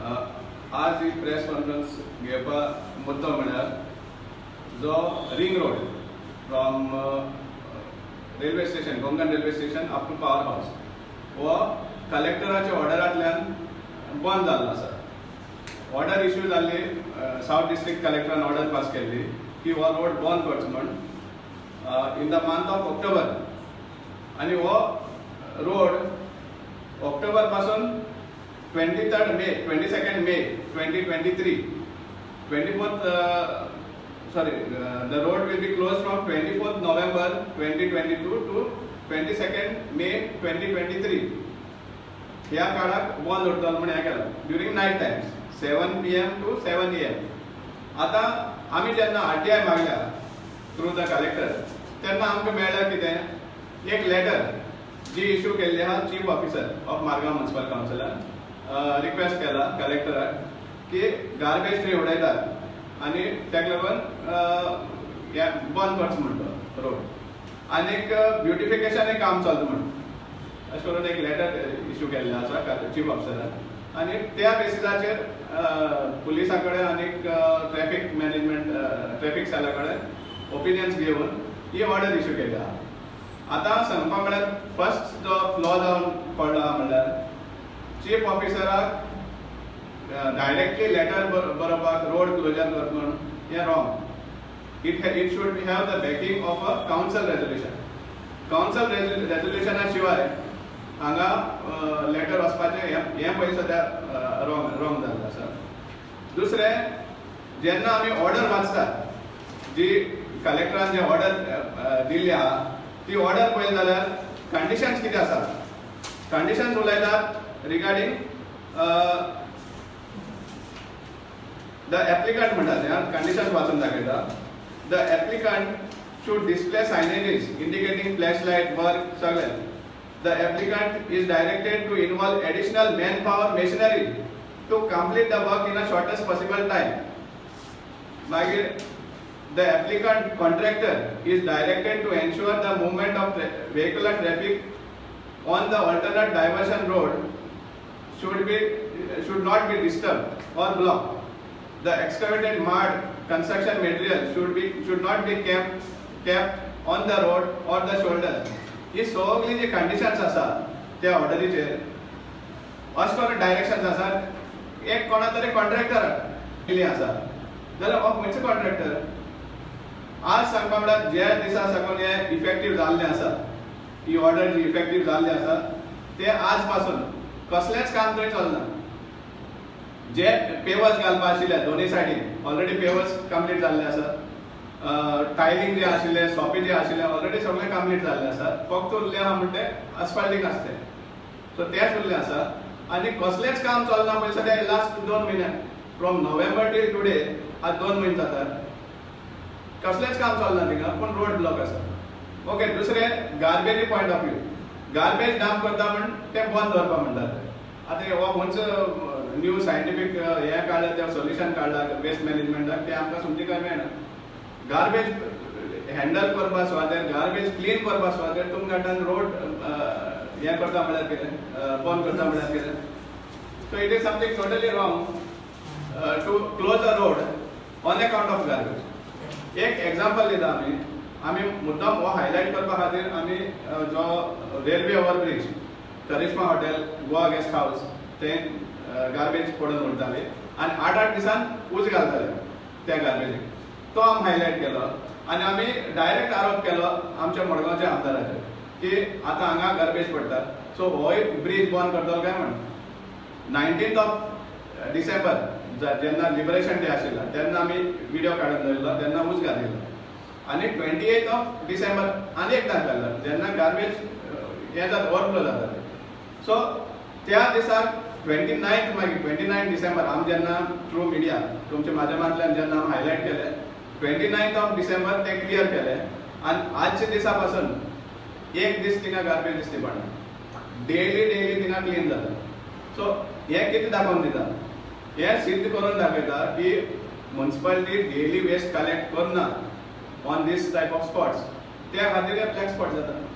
आज ही press conference घेवपा मुद्दो म्हळ्यार जो ring road from railway station, Konkan railway station up to power house हो कलेक्टराच्या ऑर्डरांतल्यान बंद जाल्लो आसा. ऑर्डर इश्यू जाल्ली, सावथ डिस्ट्रिक्ट कलेक्टरान ऑर्डर पास केल्ली की हो रोड बंद करचो म्हण in the month of October. आनी हो रोड ऑक्टोबर पासून 23rd May, 22nd May 2023, 24th, sorry, the road will be close from 24th November 2022 to 22nd May 2023. ह्या काळाक बंद उरतलो म्हण हें केलां during night times, 7 p.m. to 7 a.m. आतां आमी जेन्ना आरटीआय मागल्या थ्रू the collector, तेन्ना आमकां मेळ्ळें कितें, एक लेटर जी इशू केल्ली आहा chief officer of Margao municipal कावन्सिलान. रिक्वेस्ट केला कलेक्टराक की गार्बेज थंय उडयतात आनी ताका लागून हें बंद करचो म्हणटा रोड आनीक ब्युटिफिकेशन काम चलता म्हण. अशें करून एक लेटर इशू केल्लें आसा चीफ ऑफिसरान आनी त्या बेसिसाचेर पुलिसा कडेन आनीक ट्रॅफिक मॅनेजमेंट, ट्रॅफिक सेला कडेन ओपिनियन्स घेवन ही ऑर्डर इशू केल्या. आतां सांगपा म्हळ्यार फर्स्ट जो फ्लॉ जावन पडला म्हणल्यार चीफ ऑफिसराक डायरेक्टली लेटर बरोवपाक रोड क्लोजर कर म्हण हें wrong. It should have the backing of a council resolution. Council रेजोल्युशना शिवाय हांगा लेटर वचपाचें हें पयलीं सद्या रॉंग रॉंग जाल्लें आसा. दुसरें, जेन्ना आमी ऑर्डर वाचतात, जी कलेक्टरान जे ऑर्डर दिल्ली आहा, ती ऑर्डर पळयली जाल्यार कंडिशन्स कितें आसा, कंडिशन्स उलयतात रिगार्डींग the applicant म्हणटात. कंडिशन्स वाचून दाखयता. The applicant should display signages indicating flash light work सगळें. The applicant is directed to involve additional man power, machinery to complete the work in a shortest possible time. मागीर the applicant contractor is directed to ensure the movement of vehicular traffic on the alternate diversion road should not be disturbed or blocked. The excavated mud, construction material should not be kept on the road or the shoulder. ही सगळी जी conditions आसा त्या ऑर्डरीचेर, अशें करून directions आसात एक कोणा तरी कॉन्ट्रॅक्टराक दिल्ली आसा जाल्यार हो खंयचो कॉन्ट्रॅक्टर? आज सांगपा म्हळ्यार ज्या दिसा साकून हे इफेक्टीव जाल्लें आसा, ही ऑर्डर जी इफेक्टीव जाल्ली आसा, ते आज पासून कसलेंच काम थंय चलना. जे पेवर्स घालपा आशिल्ले दोनूय सायडीन, ऑलरेडी पेवर्स कंप्लीट जाल्ले आसा. टायलिंग जे आशिल्ले, सोपे जे आशिल्ले, ऑलरेडी सगळें कंप्लीट जाल्लें आसा. फक्त उरलें आहा म्हणटे अस्फाल्टींग आसा तें, सो तेंच उरलें आसा आनी कसलेंच काम चलना पळय सद्या लास्ट 2 म्हयने, फ्रॉम नोव्हेंबर टील टुडे, आज 2 म्हयने जातात, कसलेंच काम चलना थिंगा, पूण रोड ब्लॉक आसा. ओके, दुसरें garbage point of view, garbage dump करता म्हण तें बंद दवरपा म्हणटात. आतां हो खंयचो न्यू सायंटिफीक हें काडलें, तें सोल्युशन काडलां वेस्ट मॅनेजमेंटाक, तें आमकां समजी काय मेळना. गार्बेज हँडल करपा सुवातेर, गार्बेज क्लीन करपा सुवातेर तुमकां रोड हें करता म्हळ्यार कितें, बंद करता म्हळ्यार कितें? So it is something totally wrong to close the road on account of garbage. एक एग्जाम्पल दिता. आमी आमी मुद्दाम हो हायलायट करपा खातीर आमी जो रेल्वे ओव्हरब्रीज, करिश्मा हॉटेल, गोवा गेस्ट हाऊस, ते गार्बेज पडून उरताले आनी 8-8 दिसान उज घालताले त्या गार्बेजीक, तो आमी हायलायट केलो आनी आमी डायरेक्ट आरोप केलो आमच्या मडगांवच्या आमदाराचेर की आतां हांगा गार्बेज पडटा, सो होय ब्रीज बंद करतलो काय म्हणून. 19th of December जेन्ना लिबरेशन डे आशिल्लो तेन्ना आमी व्हिडिओ काडून दवरलो, तेन्ना उज घालिल्लो आनी 28th of December आनी एकदां घाल्लो जेन्ना गार्बेज हें जाता, ओवरफ्लो जाता. सो त्या दिसाक 29th, मागीर 29 डिसेंबर आमी जेन्ना थ्रू मिडिया तुमच्या माध्यमांतल्यान जेन्ना आमी हायलायट केले, 29th of December ते क्लियर केले आनी आजच्या दिसा पासून एक दीस थिंगा गार्बेज दिसती पडना. डेली डेली थिंगा क्लीन जाता. सो हें कितें दाखोवन दिता? हें सिद्ध करून दाखयता की मुन्सिपालिटी डेली वेस्ट कलेक्ट करना on this type of spots. त्या खातीर हे ब्लॅक स्पॉट जाता.